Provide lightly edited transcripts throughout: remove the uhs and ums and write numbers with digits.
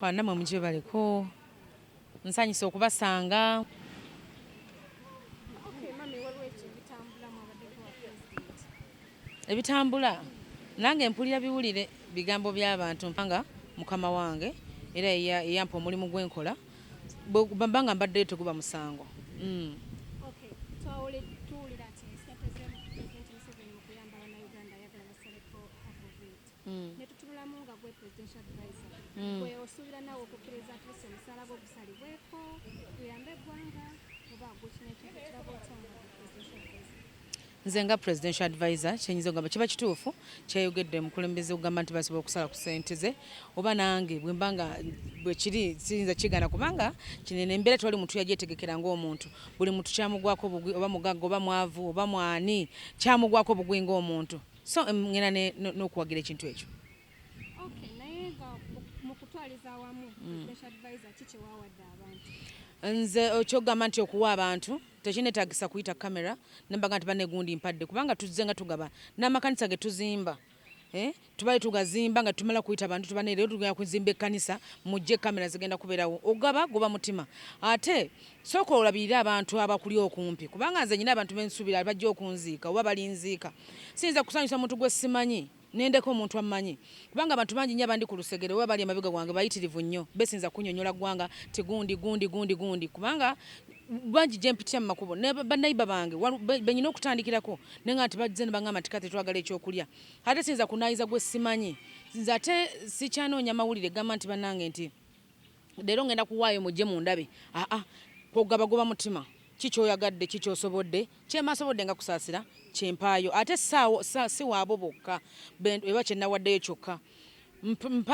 Namwe mugyebaleko, nsanyuse okubasanga. Ebitambula nange mpulira biwulire bigambo by'abantu mpanga mukama wange era eyampa omulimu gwenkola bwe mba nga mbaddeyo teguba musango. Ne tutunulamu nga gwe presidential advisor, gwe osuubira naawe okukkiriza at least omusaala gwo gusalibweko guyambe eggwanga, oba gwe kino ekintu kiraba otya nga gwe presidential advisor? Nze nga presidential advisor, kyenyinza okugamba kiba kituufu kyeyogedde omukulembeze okugamba nti basobola okusala ku ssente ze, oba nange bwe mba nga bwe kiri siyinza kigaana, kubanga kino eno embeera tewali muntu yagyetegekera ng'omuntu. Buli muntu kyamugwako bugwi, oba mugagga oba mwavu oba mwani, kyamugwako bugwi ng'omuntu. So ngenda n'okuwagira ekintu ekyo. Okay, naye nga mu kutwaliza awamu, presidential advisor, ki kye waawadde abantu? Nze ekyokugamba nti okuwa abantu tekinetagisa kuyita kamera nembaga nti banne gundi mpadde, kubanga tuzze nga tugaba n'amakanisa ge tuzimba, eh? Tubale tugazimba nga tumala kuyita abantu tubane leero tugenda kuzimba ekkanisa, mujje, kamera zigenda kubeerawo. Ogaba guba mutima, ate sooka olabirire abantu abakuli okumpi, kubanga nze nyina abantu bensuubira bajja okunziika oba balinziika. Siyinza kusanyusa muntu gwe simanyi nendeka omuntu ammanyi, kubanga abantu bangi nnyo abandi ku lusegere oba bali emabega gwange bayitirivu nnyo, besinza kunnyonnyola ggwanga ti gundi gundi gundi gundi, kubanga bangi gye mpitira mu makubo ne banayiba bange benyina okutandikirako nenga nti bazze ne baŋŋamba nti kati twagala ekyokulya. Ate siyinza kunaayiza gwe simanyi. Nze ate sikyanoonya mawulire gamba nti bannange nti leero ngenda kuwaayo mujje mundabe. Aa, kwogaba guba mutima, ki kyoyagadde, ki kyosobodde, kyemba nsobodde nga kusaasira kyempaayo. Ate saawo si waabo bokka eba kyenawaddeyo kyokka,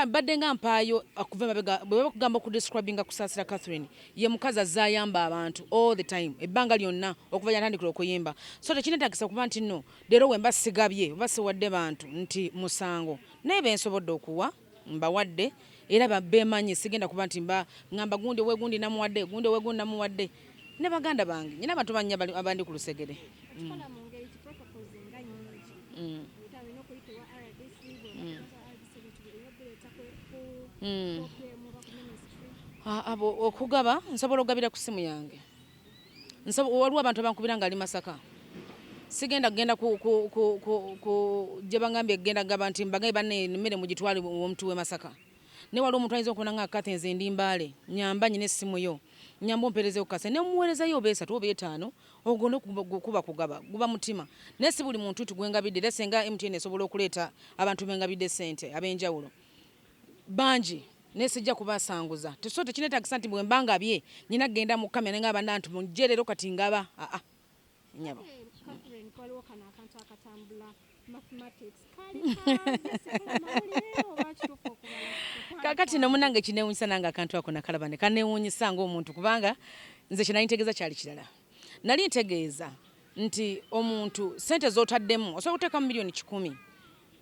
mbadde nga mpaayo okuva emabega. Bwe bakugamba okudescribinga Kusaasira Catherine, ye mukazi azze ayamba abantu all the time, ebbanga lyonna okuva gyatandikira okuyimba. So tekinetagisa okuba nti nno leero wemba sigabye oba siwadde bantu nti musango, naye bensobodde okuwa mbawadde era bemanyi. Sigenda kuba nti mba ngamba gundi owegundi namuwadde, gundi owegundi namuwadde, ne baganda bange nyina abantu bannya abandi ku lusegere. Okikola mu ngeri ki? Protocols nga nnyingi. Olina okuyita ewa RDC, bw'oba RDC ebintu olina obireeta ku OPM oba ku ministry. Abo okugaba nsobola okugabira ku simu yange. Waliwo abantu abankubira nga ali Masaka, sigenda kugenda ku gye bangambye kugenda gaba nti mbagambe banne emmere mugitwale omuntu w'e Masaka. Naye waliwo omuntu ayinza okubona nga Kathy nze ndi Mbaale, nyamba nyina essimu yo, nyamba ompeerezeyo ku kase, ne muweerezayo oba esatu oba etaano. Ogwo kuba kugaba, guba mutima, naye si buli muntu nti gwengabidde. Era senga MTN esobola okuleeta abantu bengabidde ssente ab'enjawulo bangi, naye sijja kubasanguza. So tekinetagisa nti bwe mba ngabye nyina kugenda mu kamera nga banna nti mujje leero kati ngaba. Aa, nyabo. Catherine, waliwo kano akantu akatambula, mathematics kali mawulire oba kituufu okubala? Kakati no munange kinewunyisa, nange akantu ako nakalaba ne kanewunyisa ng'omuntu, kubanga nze kye nali ntegeeza kyali kirala. Nali ntegeeza nti omuntu sente z'otaddemu, osobola okuteekamu 100,000,000,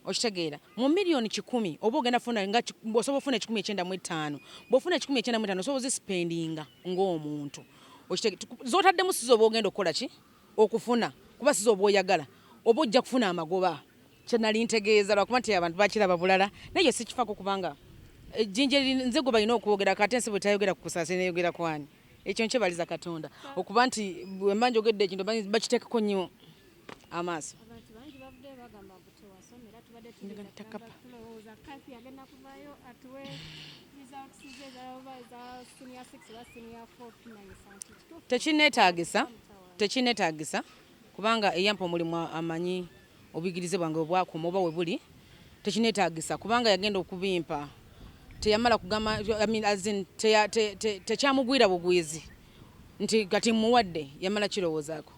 okitegeera, mu 100,000,000 oba ogenda funa nga osobola ofuna 195. Bw'ofuna 195, osobola ozisipendinga ng'omuntu. Z'otaddemu si z'oba ogenda okukola ki okufuna, kuba si z'oba oyagala, oba ojja kufuna amagoba. Kye nali ntegeeza, lwakuba nti abantu bakiraba bulala, naye yo sikifaako, kubanga ejjinja nze gwe balina okwogerako. Ate ensi bwe tayogera ku Kusaasira neyogera kwani? Ekyo nkyebaliza Katonda okuba nti bwe mba njogedde ekintu bakiteekako nnyo amaaso. Abantu bangi bavuddeyo bagamba mbu tewasoma, era tubadde tulowooza Kathy agenda kuvaayo atuwe results ze oba eza senior 6 oba senior 4, tumanyisa nti kituufu. Tekinneetaagisa, tekinneetaagisa, kubanga eyampa omulimu amanyi obuyigirize bwange obwakoma oba we buli. Tekinneetaagisa kubanga yagenda okubimpa teyamala kugamba, I mean, as in, tekyamugwira bugwizi nti kati mmuwadde, yamala kirowoozaako.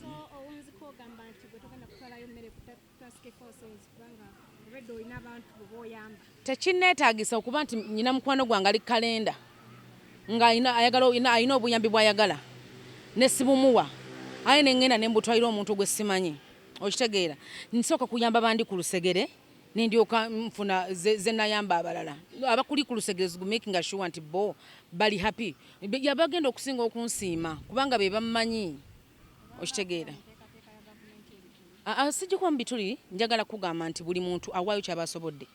So owunzika ogamba nti gwe togenda kutwalayo mmere ku task forces kubanga already olina abantu bwe boyamba? Tekinneetaagisa okuba nti nyina mukwano gwange ali kalenda nga ayagala alina obuyambi bw'ayagala ne sibumuwa, aye ne ŋŋenda ne mbutwalira omuntu gwe simanyi. Okitegeera, nsooka kuyamba bandi ku lusegere nendyoka nfuna ze nayamba abalala abakuli ku lusegere, making sure nti bo bali happy, yabagenda okusinga okunsiima kubanga be bammanyi. Okitegeera, sijja mu bituli. Njagala kugamba nti buli muntu awaayo kyaba asobodde.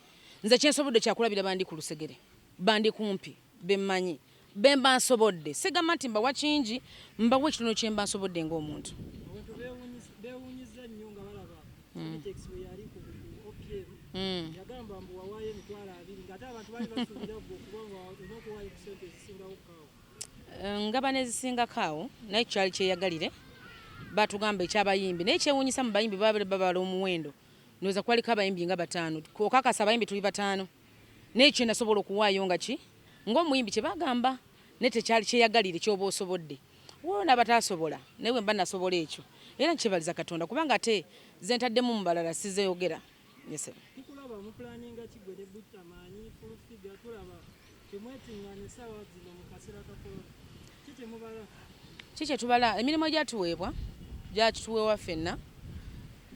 Nze kyensobodde kyakulabira bandi ku lusegere. Bandi kumpi bemmanyi bemba nsobodde, sigamba nti mbawa kingi, mbawa ekitono kyemba nsobodde ng'omuntu. Abantu beewuunyizza nnyo nga balaba Abitex bwe yali ku OPM yagamba mbu wawaayo 20,000, ng'ate abantu baali basuubira gwe okuba nga olina okuwaayo ku ssente ezisingawo kaawo. Ngaba nezisingako awo, naye kyali kyeyagalire. Batugamba ekyabayimbi, naye kyewuunyisa mu bayimbi baba babala omuwendo, ndowooza kwaliko abayimbi nga bataano. Okakasa abayimbi tuli bataano, naye kye nasobola okuwaayo nga ki ng'omuyimbi kye bagamba, naye tekyali kyeyagalire kyoba osobolde. Waliwo n'abataasobola, naye bwe mba nasobola ekyo era nkyebaliza Katonda, kubanga ate ze ntaddemu mu balala sizeeyogera. Yes. Tukulaba mu pulaninga ki gwe ne Buchaman, Full Figure, tulaba temwetingana essaawa zino mu kaseera ka corona. Ki kye mubala? Ki kye tubala? Emirimu egyatuweebwa gyakituweebwa ffenna.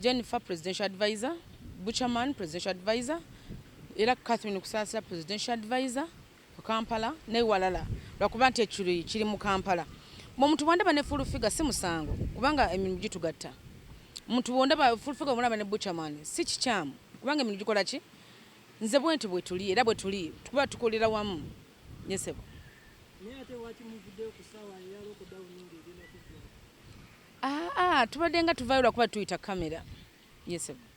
Jennifer presidential advisor, Buchaman presidential advisor, era Catherine Kusaasira presidential advisor ku Kampala newalala, lwakuba nti ekiri kiri mu Kampala. Omuntu bwandaba ne Full Figure si musango, kubanga emirimu gitugatta. Omuntu bwondaba Full Figure, bwondaba ne Buchaman si kikyamu, kubanga emirimu gikola ki? Nze bwe nti bwe tuli, era bwe tuli tukuba tukolera wamu. Yes ssebo. Naye ate lwaki muvuddeyo ku ssaawa eya lockdown ng'egenda kuggwa? Aa, tubadde nga tuvaayo lwakuba tuyita kamera. Yes ssebo.